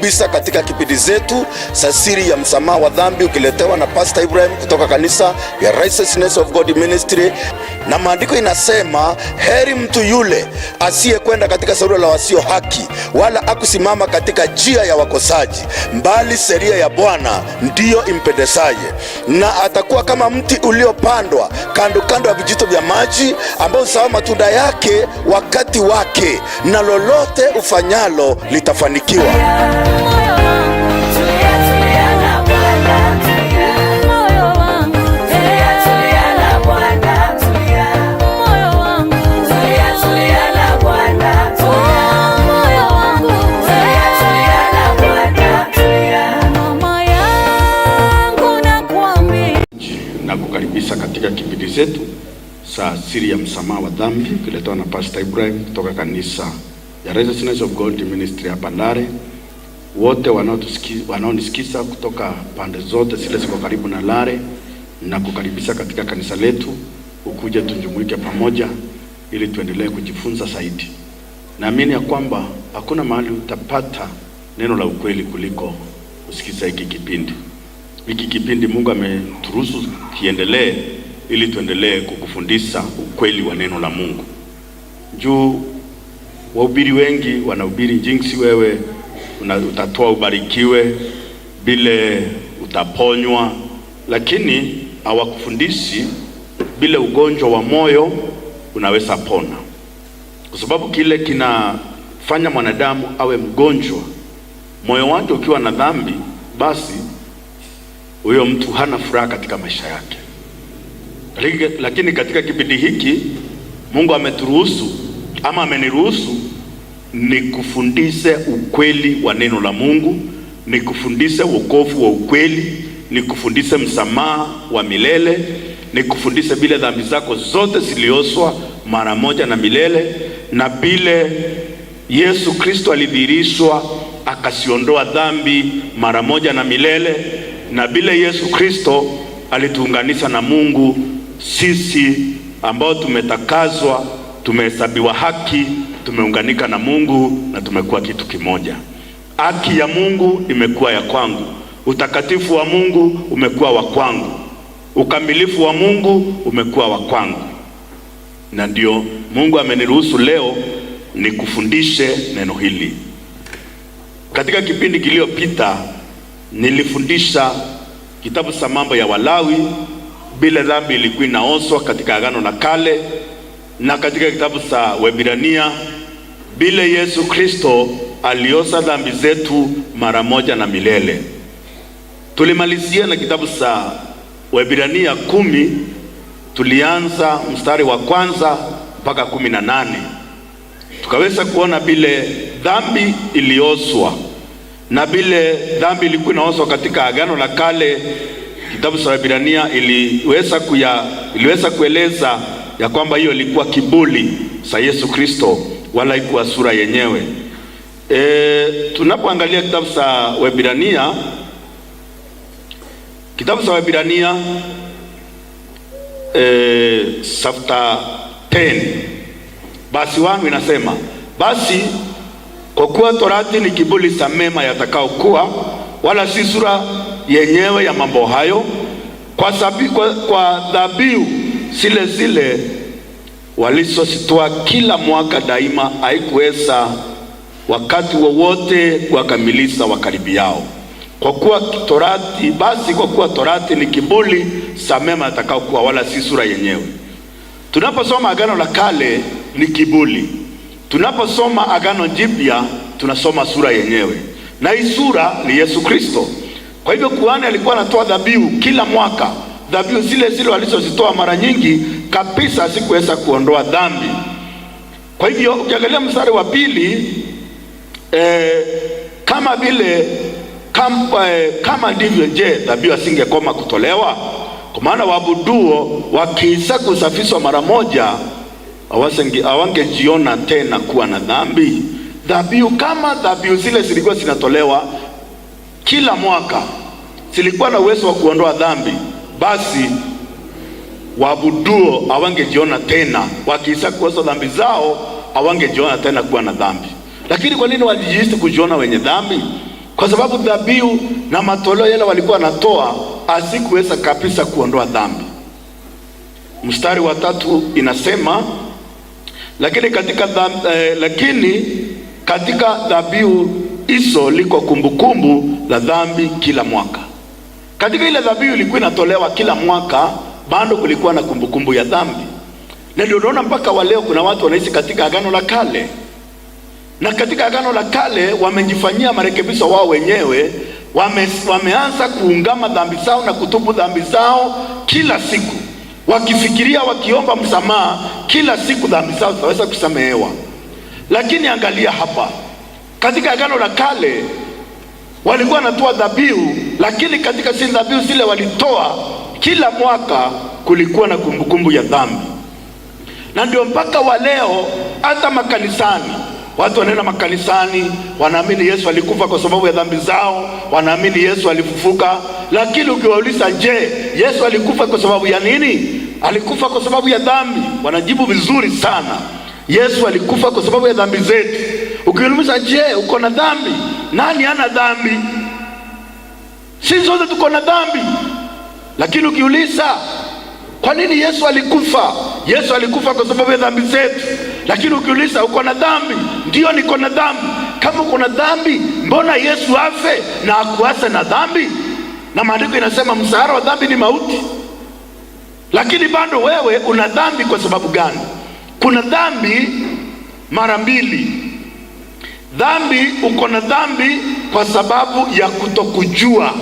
Nakukaribisha katika kipindi zetu za siri ya msamaha wa dhambi, ukiletewa na Pastor Ibrahim kutoka kanisa ya Righteousness of God Ministry. Na maandiko inasema, heri mtu yule asiyekwenda katika shauri la wasio haki, wala akusimama katika njia ya wakosaji, bali sheria ya Bwana ndiyo impendezaye, na atakuwa kama mti uliopandwa kando kando ya vijito vya maji, ambao huzaa matunda yake wakati wake, na lolote ufanyalo litafanikiwa. Moyo wangu Tulia, tulia na Bwana, tulia. Moyo wangu Tulia, tulia na Bwana, tulia. Moyo wangu Tulia, tulia na Bwana, tulia. Moyo wangu Tulia, tulia na Bwana, tulia. Mama yangu nakwambia. Nakukaribisha katika kipindi zetu sa siri ya msamaha wa dhambi ukiletewa na Pastor Ibrahim kutoka kanisa ya Righteousness of God Ministry hapa Lare. Wote wanaonisikiza kutoka pande zote zile ziko karibu na Lare, nakukaribisha katika kanisa letu, ukuje tujumuike pamoja ili tuendelee kujifunza zaidi. Naamini ya kwamba hakuna mahali utapata neno la ukweli kuliko kusikiza hiki kipindi. Hiki kipindi Mungu ameturuhusu kiendelee ili tuendelee kukufundisha ukweli wa neno la Mungu. Juu wahubiri wengi wanahubiri jinsi wewe utatoa ubarikiwe, bile utaponywa, lakini hawakufundishi bile ugonjwa wa moyo unaweza pona, kwa sababu kile kinafanya mwanadamu awe mgonjwa, moyo wake ukiwa na dhambi, basi huyo mtu hana furaha katika maisha yake. Lakini katika kipindi hiki Mungu ameturuhusu ama ameniruhusu nikufundishe ukweli wa neno la Mungu, nikufundishe wokovu wa ukweli, nikufundishe msamaha wa milele, nikufundishe vile dhambi zako zote zilioswa mara moja na milele, na vile Yesu Kristo alidhihirishwa akasiondoa dhambi mara moja na milele, na vile Yesu Kristo alituunganisha na Mungu, sisi ambao tumetakazwa, tumehesabiwa haki, tumeunganika na Mungu na tumekuwa kitu kimoja. Haki ya Mungu imekuwa ya kwangu, utakatifu wa Mungu umekuwa wa kwangu, ukamilifu wa Mungu umekuwa wa kwangu, na ndio Mungu ameniruhusu leo nikufundishe neno hili. Katika kipindi kiliyopita nilifundisha kitabu cha Mambo ya Walawi, bila dhambi ilikuwa inaoswa katika Agano la Kale, na katika kitabu cha Waebrania vile Yesu Kristo aliosa dhambi zetu mara moja na milele. Tulimalizia na kitabu cha Waebrania 10, tulianza mstari wa kwanza mpaka 18. Tukaweza kuona vile dhambi ilioswa na vile dhambi ilikuwa inaoswa katika Agano la Kale. Kitabu cha Waebrania iliweza kueleza ya kwamba hiyo ilikuwa kiburi cha Yesu Kristo, wala haikuwa sura yenyewe. Tunapoangalia kitabu cha Waebrania, kitabu cha Waebrania chapter 10 basi wangu inasema, basi kwa kuwa torati ni kiburi cha mema yatakayokuwa, wala si sura yenyewe ya mambo hayo, kwa dhabihu zile zile walizozitoa kila mwaka daima, haikuweza wakati wowote kuwakamilisha wakaribiao. Kwa kuwa torati, basi kwa kuwa torati ni kiburi cha mema yatakayokuwa, wala si sura yenyewe. Tunaposoma Agano la Kale ni kiburi. Tunaposoma Agano Jipya tunasoma sura yenyewe, na hii sura ni Yesu Kristo. Kwa hivyo kuhani alikuwa anatoa dhabihu kila mwaka, dhabihu zile zile walizozitoa mara nyingi kabisa hazikuweza kuondoa dhambi. Kwa hivyo ukiangalia mstari wa pili, kama vile kama ndivyo, je, dhabihu asingekoma kutolewa? Kwa maana waabuduo wakiisha kusafishwa mara moja hawangejiona tena kuwa na dhambi. Dhabihu kama dhabihu zile zilikuwa zinatolewa kila mwaka zilikuwa na uwezo wa kuondoa dhambi, basi waabuduo hawangejiona tena, wakiisha kuosha dhambi zao hawangejiona tena kuwa na dhambi. Lakini kwa nini walijihisi kujiona wenye dhambi? Kwa sababu dhabihu na matoleo yale walikuwa wanatoa asikuweza kabisa kuondoa dhambi. Mstari wa 3 inasema, lakini katika dhabihu hizo liko kumbukumbu la dhambi kila mwaka. Katika ile dhabihu ilikuwa inatolewa kila mwaka, bado kulikuwa na kumbukumbu ya dhambi. Na ndio unaona mpaka wa leo kuna watu wanaishi katika Agano la Kale. Na katika Agano la Kale wamejifanyia marekebisho wao wenyewe, wameanza kuungama dhambi zao na kutubu dhambi zao kila siku, wakifikiria, wakiomba msamaha kila siku dhambi zao zitaweza kusamehewa. Lakini angalia hapa, katika Agano la Kale walikuwa wanatoa dhabihu, lakini katika zile dhabihu zile walitoa kila mwaka kulikuwa na kumbukumbu ya dhambi. Na ndio mpaka wa leo hata makanisani watu wanaenda makanisani, wanaamini Yesu alikufa kwa sababu ya dhambi zao, wanaamini Yesu alifufuka. Lakini ukiwauliza, je, Yesu alikufa kwa sababu ya nini? Alikufa kwa sababu ya dhambi. Wanajibu vizuri sana, Yesu alikufa kwa sababu ya dhambi zetu. Ukiuliza, je, uko na dhambi? Nani hana dhambi? Sisi sote tuko na dhambi. Lakini ukiuliza kwa nini Yesu alikufa? Yesu alikufa kwa sababu ya dhambi zetu. Lakini ukiuliza uko na dhambi? Ndio, niko na dhambi. Kama uko na dhambi, mbona Yesu afe na akuache na dhambi? Na maandiko inasema mshahara wa dhambi ni mauti. Lakini bado wewe una dhambi kwa sababu gani? Kuna dhambi mara mbili. Dhambi, uko na dhambi kwa sababu ya kutokujua.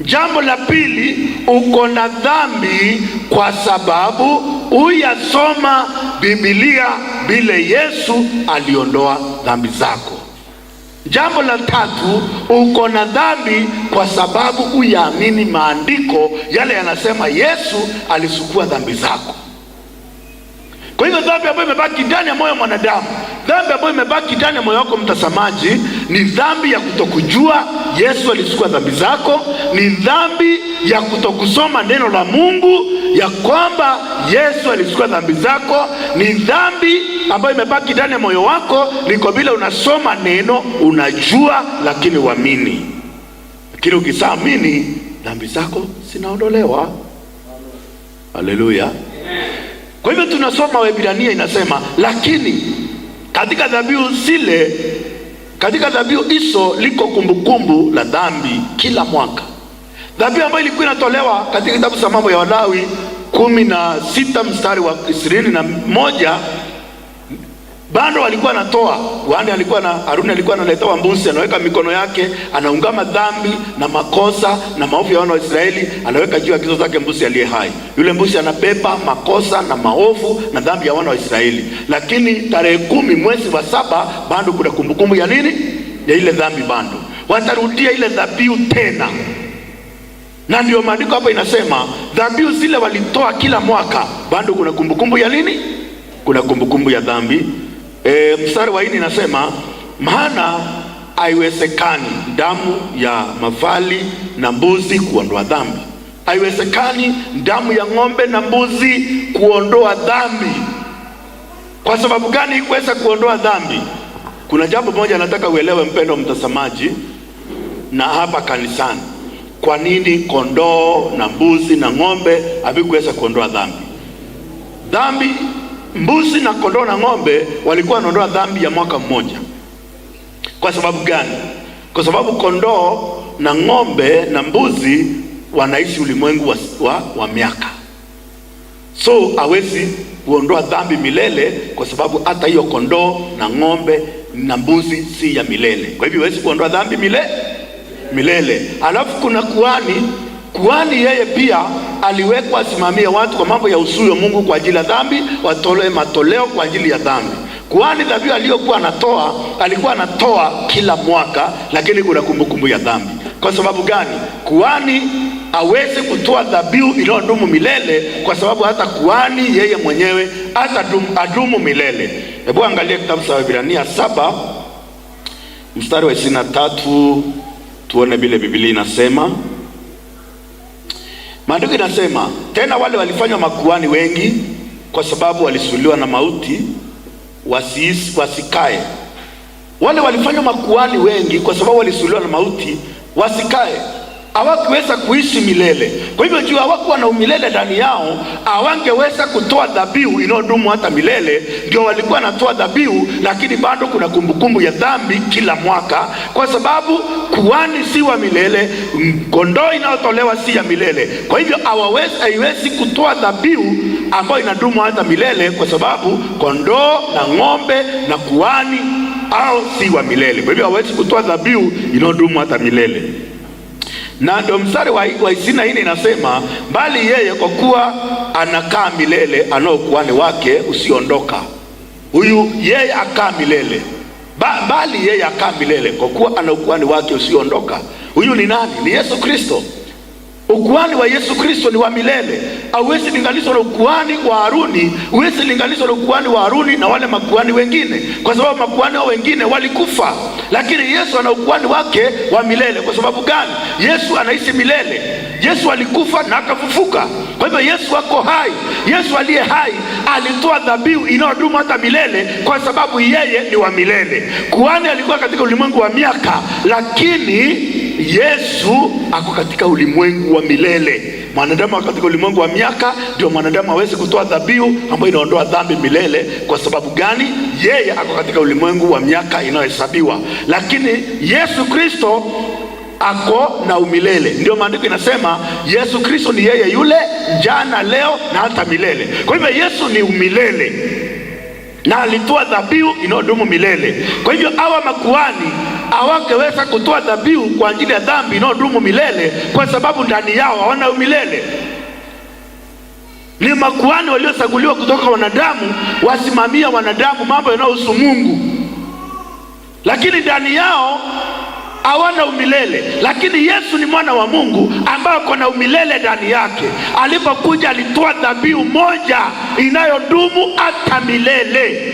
Jambo la pili, uko na dhambi kwa sababu huyasoma Biblia vile Yesu aliondoa dhambi zako. Jambo la tatu, uko na dhambi kwa sababu huyaamini maandiko yale yanasema Yesu alisukua dhambi zako. Kwa hivyo dhambi ambayo imebaki ndani ya moyo wa mwanadamu, dhambi ambayo imebaki ndani ya moyo wako mtazamaji, ni dhambi ya kutokujua Yesu alisukua dhambi zako, ni dhambi ya kutokusoma neno la Mungu ya kwamba Yesu alisukua dhambi zako, ni dhambi ambayo imebaki ndani ya moyo wako, ni kwa vile unasoma neno, unajua, lakini uamini. Lakini ukishaamini dhambi zako zinaondolewa. Haleluya. Kwa hivyo tunasoma Waebrania inasema, lakini katika dhabihu zile, katika dhabihu hizo liko kumbukumbu la dhambi kila mwaka. Dhabihu ambayo ilikuwa inatolewa katika kitabu cha Mambo ya Walawi 16 mstari wa 21, bado walikuwa wanatoa. Kuhani alikuwa na Haruni alikuwa analetewa mbuzi, anaweka mikono yake, anaungama dhambi na makosa na maovu ya wana wa Israeli, anaweka juu ya kichwa chake mbuzi aliye hai. Yule mbuzi anabeba makosa na maovu na dhambi ya wana wa Israeli. Lakini tarehe 10 mwezi wa 7 bado kuna kumbukumbu ya nini? Ya ile dhambi bado. Watarudia ile dhabihu tena. Na ndio maandiko hapa inasema dhabihu zile walitoa kila mwaka, bado kuna kumbukumbu ya nini? Kuna kumbukumbu ya dhambi. Mstari wa 4 inasema, maana haiwezekani damu ya mafali na mbuzi kuondoa dhambi. Haiwezekani damu ya ng'ombe na mbuzi kuondoa dhambi. Kwa sababu gani haikuweza kuondoa dhambi? Kuna jambo moja nataka uelewe mpendo mtazamaji, na hapa kanisani. Kwa nini kondoo na mbuzi na ng'ombe havikuweza kuondoa dhambi? Dhambi, mbuzi na kondoo na ng'ombe walikuwa wanaondoa dhambi ya mwaka mmoja. Kwa sababu gani? Kwa sababu kondoo na ng'ombe na mbuzi wanaishi ulimwengu wa miaka. So hawezi kuondoa dhambi milele, kwa sababu hata hiyo kondoo na ng'ombe na mbuzi si ya milele. Kwa hivyo hawezi kuondoa dhambi milele. Alafu kuna kuhani. Kuhani yeye pia aliwekwa asimamie watu kwa mambo ya usui wa Mungu kwa ajili ya dhambi, watolee matoleo kwa ajili ya dhambi. Kuhani dhabihu aliyokuwa anatoa, alikuwa anatoa kila mwaka, lakini kuna kumbukumbu ya dhambi. Kwa sababu gani? Kuhani hawezi kutoa dhabihu inayodumu milele, kwa sababu hata kuhani yeye mwenyewe hata adumu milele. Hebu angalia kitabu cha Waebrania 7 mstari wa 23, tuone vile Biblia inasema. Maandiko inasema, tena wale walifanywa makuhani wengi kwa sababu walisuliwa na mauti, wasikae. Wale walifanywa makuhani wengi kwa sababu walisuliwa na mauti, wasikae, hawakuweza kuishi milele. Kwa hivyo juu hawakuwa na umilele ndani yao, hawangeweza kutoa dhabihu inayodumu hata milele. Ndio walikuwa wanatoa dhabihu, lakini bado kuna kumbukumbu ya dhambi kila mwaka, kwa sababu kuhani si wa milele, kondoo inayotolewa si ya milele. Kwa hivyo haiwezi kutoa dhabihu ambayo inadumu hata milele, kwa sababu kondoo na ng'ombe na kuhani au si wa milele. Kwa hivyo hawezi kutoa dhabihu inayodumu hata milele. Na ndio mstari wa 24 inasema, bali yeye kwa kuwa anakaa milele, anao ukuhani wake usiondoka. Huyu yeye akaa milele. Bali yeye akaa milele kwa kuwa ana ukuhani wake usiondoka. Huyu ni nani? Ni Yesu Kristo. Ukuhani wa Yesu Kristo ni wa milele. Hauwezi linganishwa na ukuhani wa Haruni, huwezi linganishwa na ukuhani wa Haruni na wale makuhani wengine, kwa sababu makuhani hao wengine walikufa, lakini Yesu ana ukuhani wake wa milele. Kwa sababu gani? Yesu anaishi milele. Yesu alikufa na akafufuka. Kwa hivyo Yesu ako hai. Yesu aliye hai alitoa dhabihu inayodumu hata milele, kwa sababu yeye ni wa milele. Kuhani alikuwa katika ulimwengu wa miaka, lakini Yesu ako katika ulimwengu wa milele. Mwanadamu ako katika ulimwengu wa miaka, ndio mwanadamu hawezi kutoa dhabihu ambayo inaondoa dhambi milele. Kwa sababu gani? Yeye ako katika ulimwengu wa miaka inayohesabiwa, lakini Yesu Kristo ako na umilele. Ndio maandiko inasema Yesu Kristo ni yeye yule jana, leo na hata milele. Kwa hivyo Yesu ni umilele na alitoa dhabihu inayodumu milele. Kwa hivyo hawa makuhani hawangeweza kutoa dhabihu kwa ajili ya dhambi inayodumu milele, kwa sababu ndani yao hawana umilele. Ni makuhani waliochaguliwa kutoka wanadamu, wasimamia wanadamu mambo yanayohusu Mungu, lakini ndani yao hawana umilele. Lakini Yesu ni mwana wa Mungu ambaye ako na umilele ndani yake. Alipokuja alitoa dhabihu moja inayodumu hata milele.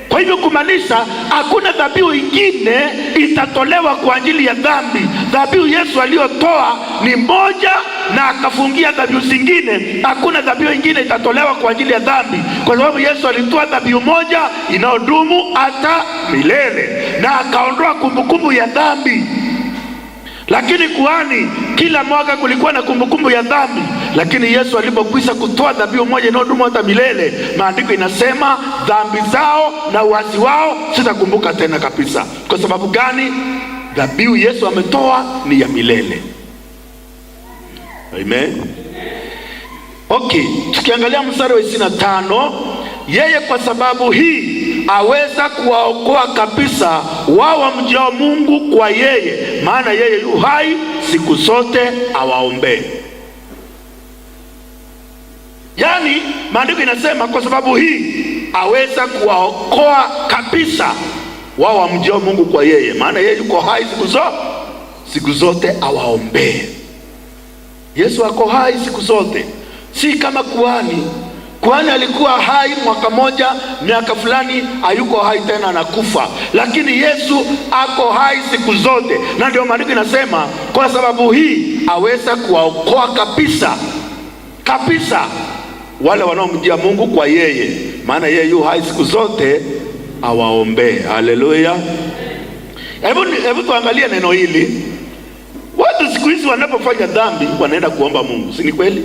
Kwa hivyo kumaanisha hakuna dhabihu ingine itatolewa kwa ajili ya dhambi. Dhabihu Yesu aliyotoa ni moja na akafungia dhabihu zingine. Hakuna dhabihu ingine itatolewa kwa ajili ya dhambi, kwa sababu Yesu alitoa dhabihu moja inayodumu hata milele na akaondoa kumbukumbu ya dhambi. Lakini kuhani kila mwaka kulikuwa na kumbukumbu ya dhambi, lakini Yesu alipokwisha kutoa dhabihu moja inayodumu hata milele, maandiko inasema dhambi zao na uasi wao sitakumbuka tena kabisa. Kwa sababu gani? Dhabihu Yesu ametoa ni ya milele. Amen. Okay, tukiangalia mstari wa 25, yeye kwa sababu hii aweza kuwaokoa kabisa wao wamjao Mungu kwa yeye, maana yeye yu hai siku zote awaombee. Yaani maandiko inasema kwa sababu hii aweza kuwaokoa kabisa wao wamjao Mungu kwa yeye, maana yeye yuko hai siku zote awaombee. Yesu ako hai siku zote, si kama kuhani. Kuhani alikuwa hai mwaka moja, miaka fulani hayuko hai tena, anakufa. Lakini Yesu ako hai siku zote, na ndio maandiko inasema kwa sababu hii aweza kuwaokoa kabisa kabisa wale wanaomjia Mungu kwa yeye, maana yeye yu hai siku zote awaombee. Haleluya! Hebu tuangalie neno hili. Watu siku hizi wanapofanya dhambi wanaenda kuomba Mungu, si ni kweli?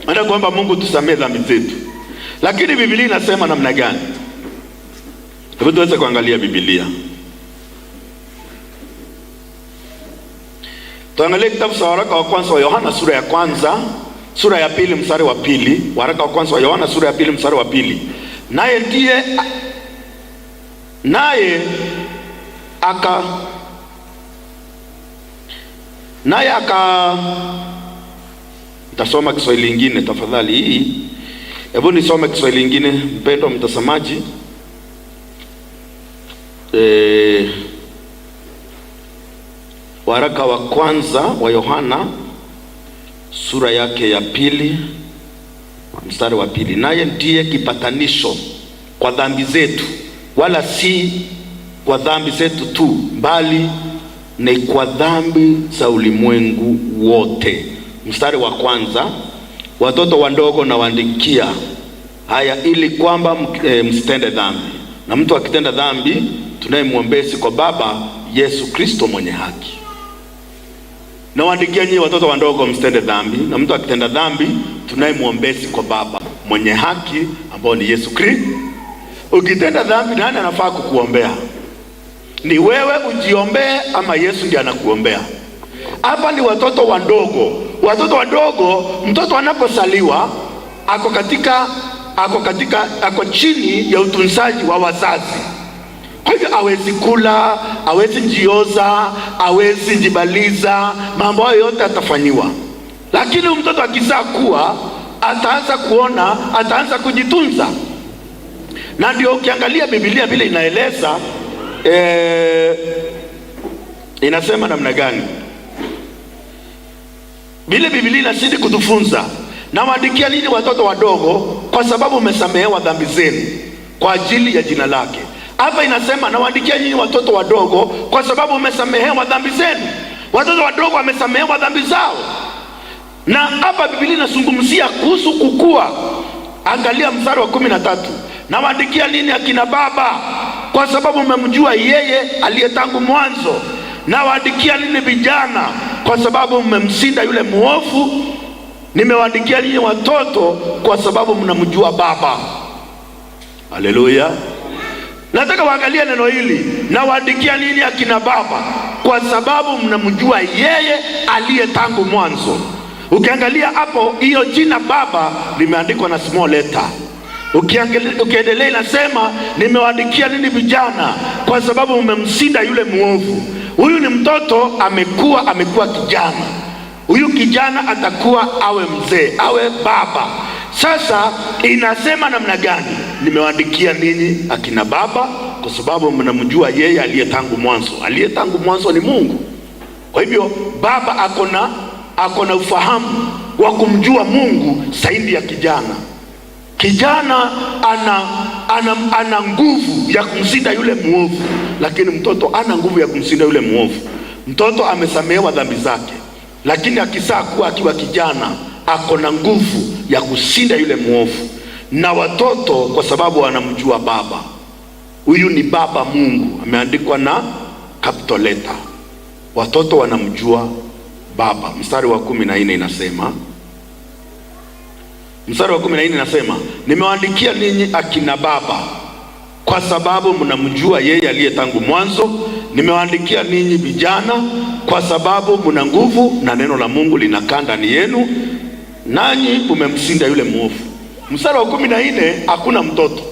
Wanaenda kuomba Mungu tusamee dhambi zetu, lakini Biblia inasema namna gani? Hebu tuweze kuangalia Biblia. Tuangalie kitabu cha waraka wa kwanza wa Yohana sura ya kwanza, sura ya pili mstari wa pili. Waraka wa kwanza wa Yohana sura ya pili mstari wa pili. Naye ndiye naye aka naye aka nitasoma Kiswahili kingine tafadhali hii. Hebu nisome Kiswahili kingine mpendwa mtazamaji. Waraka wa kwanza wa Yohana sura yake ya pili mstari wa pili. Naye ndiye kipatanisho kwa dhambi zetu, wala si kwa dhambi zetu tu, bali ni kwa dhambi za ulimwengu wote. Mstari wa kwanza, watoto wadogo nawaandikia haya ili kwamba msitende dhambi, na mtu akitenda dhambi tunaye mwombezi kwa Baba, Yesu Kristo mwenye haki. Nawaandikia nyinyi watoto wadogo, msitende dhambi, na mtu akitenda dhambi, tunaye mwombezi kwa Baba mwenye haki, ambao ni Yesu Kristo. Ukitenda dhambi, nani anafaa kukuombea? Ni wewe ujiombee ama Yesu ndiye anakuombea? Hapa ni watoto wadogo. Watoto wadogo, mtoto anapozaliwa ako chini ya utunzaji wa wazazi. Kwa hivyo hawezi kula, hawezi jioza, hawezi jibaliza, mambo hayo yote atafanyiwa. Lakini mtoto akizaa kuwa ataanza kuona, ataanza kujitunza. Na ndio ukiangalia Biblia vile inaeleza, inasema namna gani? Vile Biblia inazidi kutufunza, nawaandikia nini watoto wadogo, kwa sababu umesamehewa dhambi zenu kwa ajili ya jina lake. Hapa inasema nawaandikia nyinyi watoto wadogo kwa sababu umesamehewa dhambi zenu. Watoto wadogo wamesamehewa dhambi zao. Na hapa Biblia inazungumzia kuhusu kukua. Angalia mstari wa 13. Nawaandikia nini akina baba, kwa sababu mmemjua yeye aliye tangu mwanzo. Nawaandikia nini vijana, kwa sababu mmemshinda yule mwovu. Nimewaandikia ninyi watoto, kwa sababu mnamjua Baba. Haleluya. Nataka waangalie neno hili, nawaandikia nini akina baba, kwa sababu mnamjua yeye aliye tangu mwanzo. Ukiangalia hapo, hiyo jina baba limeandikwa na small letter. Ukiendelea inasema nimewaandikia nini vijana, kwa sababu mmemshinda yule mwovu. Huyu ni mtoto amekuwa, amekuwa kijana. Huyu kijana atakuwa awe mzee, awe baba. Sasa inasema namna gani? Nimewaandikia ninyi akina baba, kwa sababu mnamjua yeye aliye tangu mwanzo. Aliye tangu mwanzo ni Mungu. Kwa hivyo baba ako na ufahamu wa kumjua Mungu zaidi ya kijana. Kijana ana nguvu ya kumshinda yule mwovu, lakini mtoto ana nguvu ya kumshinda yule mwovu. Mtoto amesamehewa dhambi zake, lakini akisaa kuwa akiwa kijana ako na nguvu ya kushinda yule mwovu. Na watoto kwa sababu wanamjua baba. Huyu ni baba Mungu, ameandikwa na capital letter. Watoto wanamjua baba. Mstari wa 14 inasema, mstari wa 14 inasema, nimewaandikia ninyi akina baba, kwa sababu mnamjua yeye aliye tangu mwanzo. Nimewaandikia ninyi vijana, kwa sababu mna nguvu na neno la Mungu linakaa ndani yenu, nanyi mmemshinda yule mwovu. Mstari wa 14 hakuna mtoto,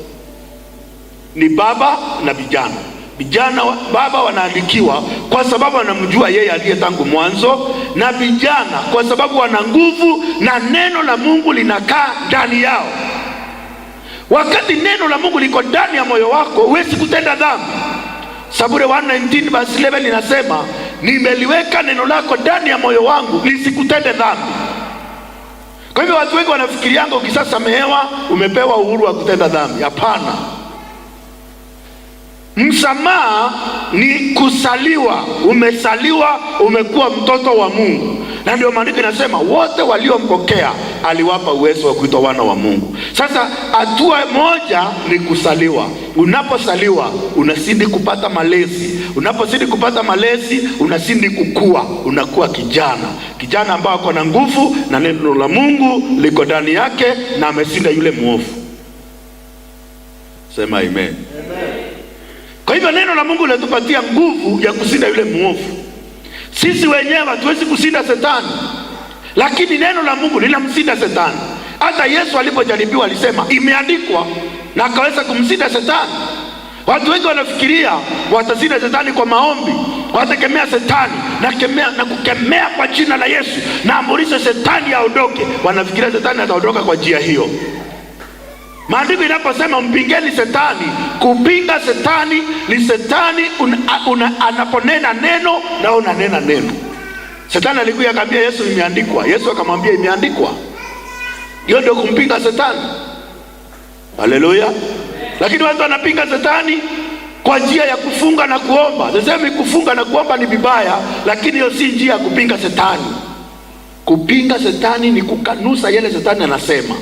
ni baba na vijana. Vijana baba wanaandikiwa kwa sababu wanamjua yeye aliye tangu mwanzo, na vijana kwa sababu wana nguvu na neno la Mungu linakaa ndani yao. Wakati neno la Mungu liko ndani ya moyo wako, huwezi kutenda dhambi. Zaburi 119 verse 11 inasema, nimeliweka neno lako ndani ya moyo wangu nisikutende dhambi. Kwa hivyo watu wengi wanafikirianga ukishasamehewa umepewa uhuru wa kutenda dhambi. Hapana. Msamaha ni kusaliwa, umesaliwa, umekuwa mtoto wa Mungu, na ndio maandiko inasema wote waliompokea aliwapa uwezo wa kuitwa wana wa Mungu. Sasa hatua moja ni kusaliwa. Unaposaliwa unazidi kupata malezi, unapozidi kupata malezi unazidi kukua, unakuwa kijana, kijana ambaye ako na nguvu na neno la Mungu liko ndani yake na ameshinda yule mwovu. Sema amen. Kwa hivyo neno la Mungu linatupatia nguvu ya kushinda yule mwovu. Sisi wenyewe hatuwezi kushinda shetani, lakini neno la Mungu linamshinda shetani. Hata Yesu alipojaribiwa alisema imeandikwa, na akaweza kumshinda shetani. Watu wengi wanafikiria watashinda shetani kwa maombi, watakemea shetani na kemea, na kukemea kwa jina la Yesu na amurishe shetani aondoke. Wanafikiria shetani ataondoka kwa njia hiyo. Maandiko inaposema mpingeni shetani, kupinga shetani ni shetani anaponena neno na unanena neno. Shetani alikuja akamwambia Yesu imeandikwa. Yesu akamwambia imeandikwa. Hiyo ndio kumpinga shetani. Haleluya! Lakini watu wanapinga shetani kwa njia ya kufunga na kuomba. Sisemi kufunga na kuomba ni vibaya, lakini hiyo si njia ya kupinga shetani. Kupinga shetani ni kukanusa yale shetani anasema.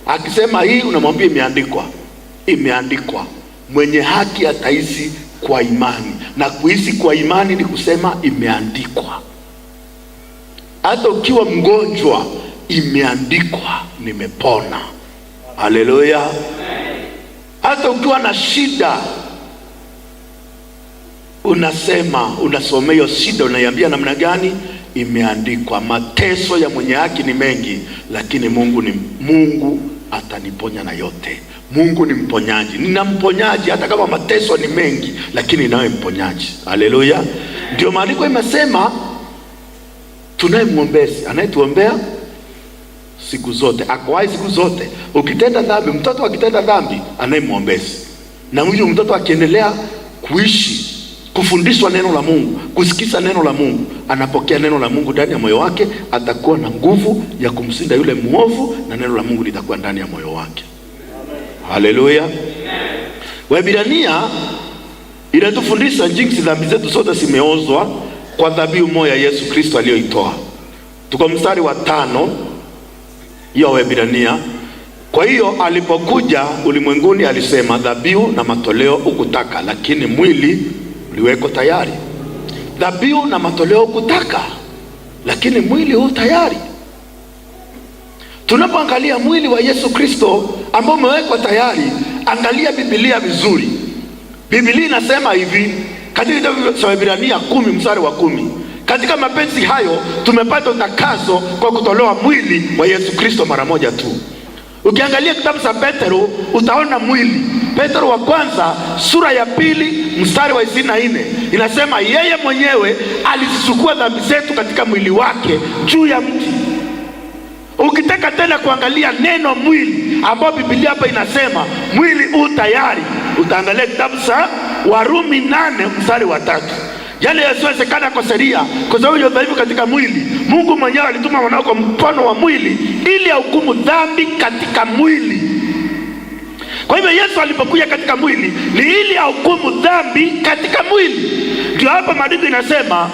Akisema hii unamwambia imeandikwa, imeandikwa, mwenye haki ataishi kwa imani, na kuishi kwa imani ni kusema imeandikwa. Hata ukiwa mgonjwa, imeandikwa, nimepona. Haleluya! Hata ukiwa na shida, unasema, unasomea hiyo shida, unaiambia namna gani? Imeandikwa, mateso ya mwenye haki ni mengi, lakini Mungu ni Mungu, ataniponya na yote. Mungu ni mponyaji, nina mponyaji hata kama mateso ni mengi, lakini nawe mponyaji. Haleluya! Ndio maandiko imesema tunaye mwombezi anayetuombea siku zote, ako hai siku zote. Ukitenda dhambi, mtoto akitenda dhambi, anaye mwombezi, na huyu mtoto akiendelea kuishi kufundishwa neno la Mungu, kusikiza neno la Mungu, anapokea neno la Mungu ndani ya moyo wake, atakuwa na nguvu ya kumshinda yule mwovu, na neno la Mungu litakuwa ndani ya moyo wake. Haleluya! Waebrania inatufundisha jinsi dhambi zetu zote zimeozwa kwa dhabihu moja Yesu Kristo aliyoitoa. Tuko mstari wa 5 hiyo Waebrania. Kwa hiyo alipokuja ulimwenguni alisema, dhabihu na matoleo hukutaka, lakini mwili uliwekwa tayari. Dhabihu na matoleo hukutaka, lakini mwili huu tayari. Tunapoangalia mwili wa Yesu Kristo ambao umewekwa tayari, angalia Biblia vizuri. Biblia inasema hivi katika kitabu cha Waebrania 10 mstari wa 10, katika mapenzi hayo tumepata utakaso kwa kutolewa mwili wa Yesu Kristo mara moja tu. Ukiangalia kitabu cha Petro utaona mwili. Petro wa kwanza sura ya 2 mstari wa 24 inasema yeye mwenyewe alizichukua dhambi zetu katika mwili wake juu ya mti. Ukitaka tena kuangalia neno mwili ambao Biblia hapa inasema mwili u tayari, utaangalia kitabu cha Warumi 8 mstari wa 3. Yale yasiwezekana kwa sheria, kwa sababu ya udhaifu katika mwili, Mungu mwenyewe alituma mwanao kwa mkono wa mwili ili ahukumu dhambi katika mwili. Kwa hivyo Yesu alipokuja katika mwili ni ili ahukumu dhambi katika mwili. Ndio hapa maandiko inasema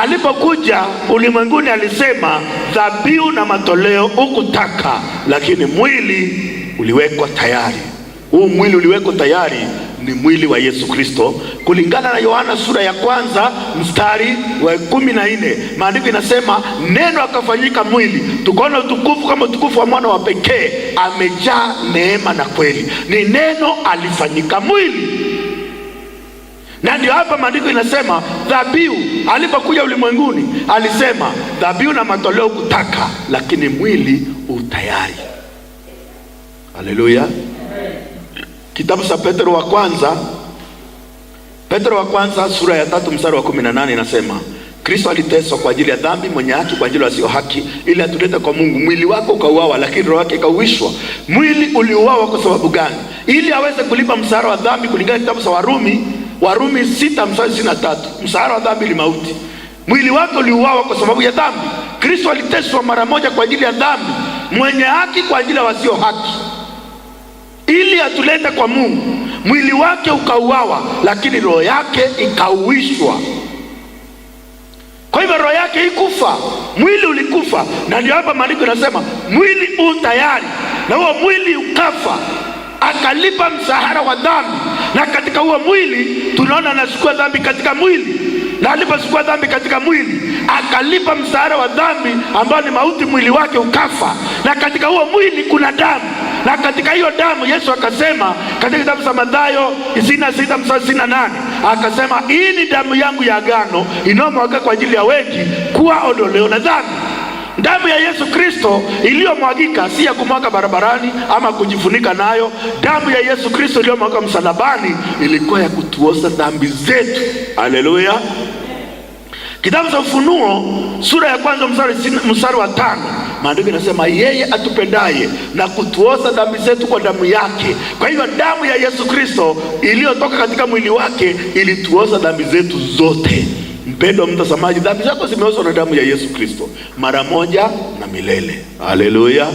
alipokuja ulimwenguni alisema dhabihu na matoleo hukutaka, lakini mwili uliwekwa tayari. Huu mwili uliwekwa tayari ni mwili wa Yesu Kristo kulingana na Yohana sura ya 1 mstari wa 14. Maandiko inasema neno akafanyika mwili, tukaona utukufu kama utukufu wa mwana wa pekee, amejaa neema na kweli. Ni neno alifanyika mwili. Na ndio hapa maandiko inasema dhabihu alipokuja ulimwenguni alisema dhabihu na matoleo kutaka, lakini mwili utayari. Haleluya. Kitabu cha Petro wa kwanza, Petro wa kwanza sura ya 3 mstari wa 18 inasema Kristo aliteswa kwa ajili ya dhambi, mwenye haki kwa ajili ya wasio haki, ili atulete kwa Mungu. Mwili wako ukauawa, lakini roho yake ikauishwa. Mwili uliuawa kwa sababu gani? Ili aweze kulipa mshahara wa dhambi kulingana na kitabu cha Warumi, Warumi 6 mstari 23. Mshahara wa dhambi ni mauti. Mwili wako uliuawa kwa sababu ya dhambi. Kristo aliteswa mara moja kwa ajili ya dhambi, mwenye haki kwa ajili ya wasio haki, ili atulete kwa Mungu. Mwili wake ukauawa, lakini roho yake ikauishwa. Kwa hivyo roho yake ikufa, mwili ulikufa. Na ndio hapa maandiko inasema mwili u tayari, na huo mwili ukafa, akalipa mshahara wa dhambi. Na katika huo mwili tunaona anachukua dhambi katika mwili, na alipochukua dhambi katika mwili akalipa mshahara wa dhambi ambao ni mauti, mwili wake ukafa. Na katika huo mwili kuna damu, na katika hiyo damu Yesu akasema katika kitabu cha Mathayo 26 mstari 28, akasema hii ni damu yangu ya agano inayomwagika kwa ajili ya wengi kuwa ondoleo la dhambi. Damu ya Yesu Kristo iliyomwagika si ya kumwaga barabarani ama kujifunika nayo. Damu ya Yesu Kristo iliyomwagika msalabani ilikuwa ya kutuosha dhambi zetu. Haleluya. Kitabu cha Ufunuo sura ya 1 mstari wa 5, maandiko inasema yeye atupendaye na kutuosha dhambi zetu kwa damu yake. Kwa hiyo damu ya Yesu Kristo iliyotoka katika mwili wake ilituosha dhambi zetu zote. Mpendwa mtazamaji, dhambi zako zimeoshwa na damu ya Yesu Kristo mara moja na milele. Haleluya.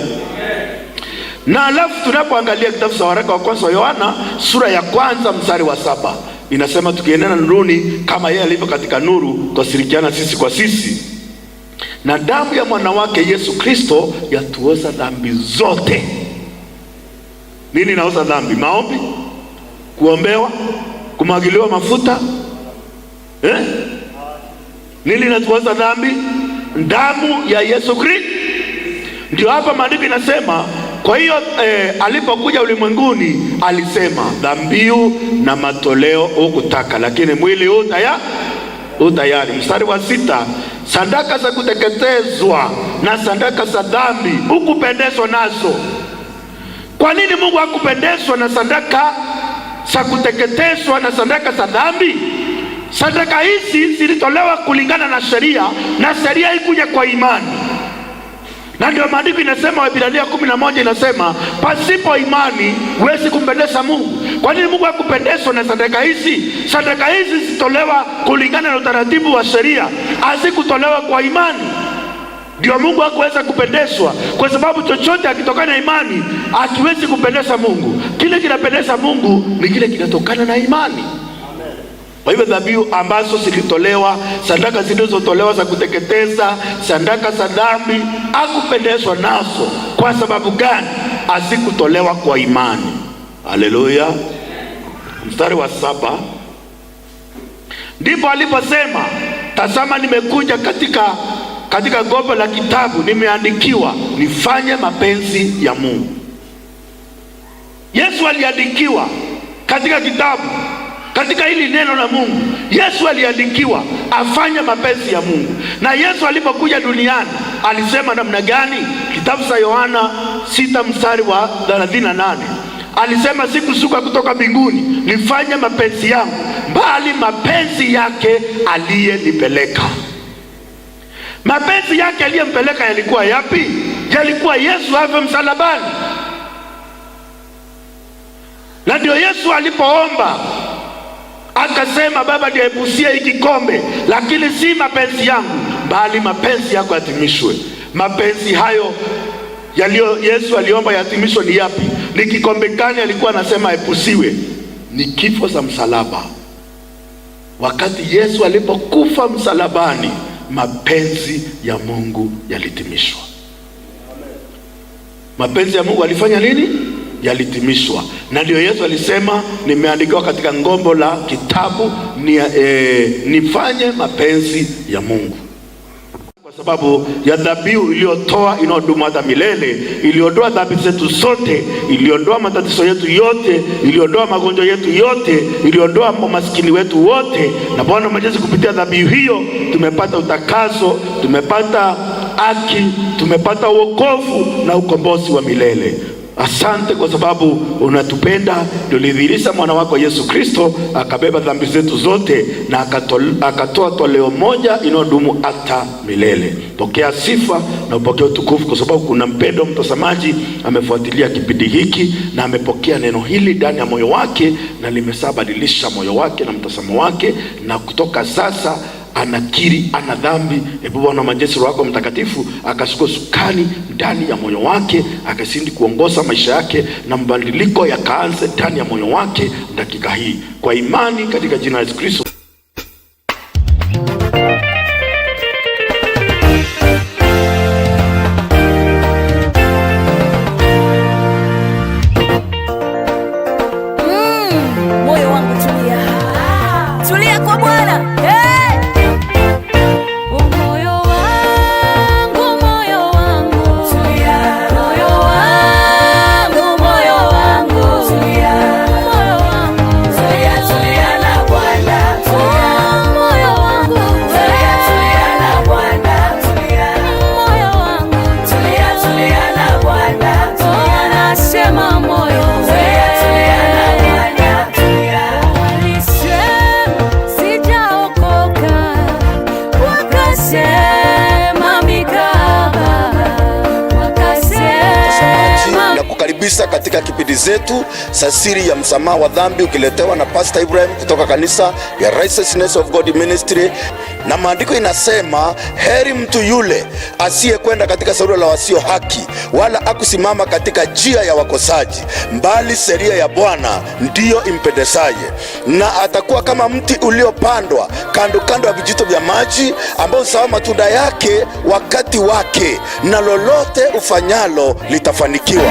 Na alafu tunapoangalia kitabu cha waraka wa kwanza wa Yohana sura ya 1 mstari wa 7 inasema tukienenda nuruni kama yeye alivyo katika nuru, twashirikiana sisi kwa sisi, na damu ya mwana wake Yesu Kristo yatuosha dhambi zote. Nini inaosha dhambi? Maombi, kuombewa, Kumwagiliwa mafuta, eh? Nini inatuosha dhambi? Damu ya Yesu Kristo. Ndio hapa maandiko inasema, kwa hiyo alipokuja ulimwenguni alisema, dhabihu na matoleo hukutaka, lakini mwili huu tayari. Mstari wa 6, sadaka za kuteketezwa na sadaka za dhambi hukupendezwa nazo. Kwa nini Mungu hakupendezwa na sadaka za kuteketezwa na sadaka za dhambi? Sadaka hizi zilitolewa kulingana na sheria, na sheria ikuja kwa imani. Na ndio maandiko inasema, Waebrania 11 inasema, pasipo imani huwezi kumpendeza Mungu. Kwa nini Mungu hakupendezwa na sadaka hizi? Sadaka hizi zilitolewa kulingana na utaratibu wa sheria, hazikutolewa kwa imani. Ndio Mungu hakuweza kupendezwa, kwa sababu chochote akitokana na imani hakiwezi kupendeza Mungu. Kile kinapendeza Mungu ni kile kinatokana na imani. Kwa hivyo dhabihu ambazo zilitolewa, sadaka zilizotolewa za kuteketeza, sadaka za dhambi, hakupendezwa nazo. Kwa sababu gani? Hazikutolewa kwa imani. Haleluya. Mstari wa 7, ndipo aliposema, tazama nimekuja katika gombo la kitabu nimeandikiwa nifanye mapenzi ya Mungu. Yesu aliandikiwa katika kitabu, katika hili neno la Mungu. Yesu aliandikiwa afanye mapenzi ya Mungu. Na Yesu alipokuja duniani alisema namna gani? Kitabu cha Yohana 6 mstari wa 38 alisema, sikushuka kutoka mbinguni nifanye mapenzi yangu, bali mapenzi yake aliyenipeleka. Mapenzi yake aliyempeleka yalikuwa yapi? Yalikuwa Yesu afe msalabani. Na ndio Yesu alipoomba akasema, Baba, niepushie hiki kikombe, lakini si mapenzi yangu bali mapenzi yako yatimishwe. Mapenzi hayo yaliyo Yesu aliomba yatimishwe ni yapi? Ni kikombe gani alikuwa anasema epusiwe? Ni kifo cha msalaba. Wakati Yesu alipokufa msalabani, mapenzi ya Mungu yalitimishwa. Mapenzi ya Mungu alifanya nini? Yalitimishwa. Na ndio Yesu alisema, nimeandikiwa katika ngombo la kitabu nifanye mapenzi ya Mungu. Kwa sababu ya dhabihu iliyotoa inayodumu hata milele, iliondoa dhambi zetu zote, iliondoa matatizo yetu yote, iliondoa magonjwa yetu yote, iliondoa umaskini wetu wote. Na Bwana Mwenyezi, kupitia dhabihu hiyo tumepata utakaso, tumepata haki, tumepata wokovu na ukombozi wa milele. Asante kwa sababu unatupenda, ulidhihirisha mwana wako Yesu Kristo akabeba dhambi zetu zote na akatoa toleo moja inayodumu hata milele. Pokea sifa na upokee utukufu, kwa sababu kuna mpendo mtazamaji amefuatilia kipindi hiki na amepokea neno hili ndani ya moyo wake, na limeshabadilisha moyo wake na mtazamo wake, na kutoka sasa anakiri ana dhambi. Hebu Bwana majeshi wako mtakatifu akashika sukani ndani ya moyo wake, akazidi kuongoza maisha yake, na mabadiliko yakaanze ndani ya moyo wake dakika hii, kwa imani katika jina la Yesu Kristo. Moyo wangu tulia, tulia kwa Bwana. Hey! Moyo wangu, moyo wangu, Tulia. moyo wangu, moyo wangu, Tulia. moyo wangu, Tulia, tulia na Bwana. Tulia. moyo wangu, Tulia, tulia na Bwana. Tulia. moyo wangu, Tulia, tulia na Bwana. Tulia. nasema moyo Tulia, tulia na Bwana. Tulia. Walisema sijaokoka, wakasema mikaba, wakasema Na kukaribisha katika kipindi zetu za siri ya msamaha wa dhambi, ukiletewa na Pastor Ibrahim kutoka kanisa ya Righteousness of God Ministry. Na maandiko inasema, heri mtu yule asiyekwenda katika shauri la wasio haki, wala akusimama katika njia ya wakosaji, bali sheria ya Bwana ndiyo impendezaye, na atakuwa kama mti uliopandwa kando kando ya vijito vya maji, ambao huzaa matunda yake wakati wake, na lolote ufanyalo litafanikiwa.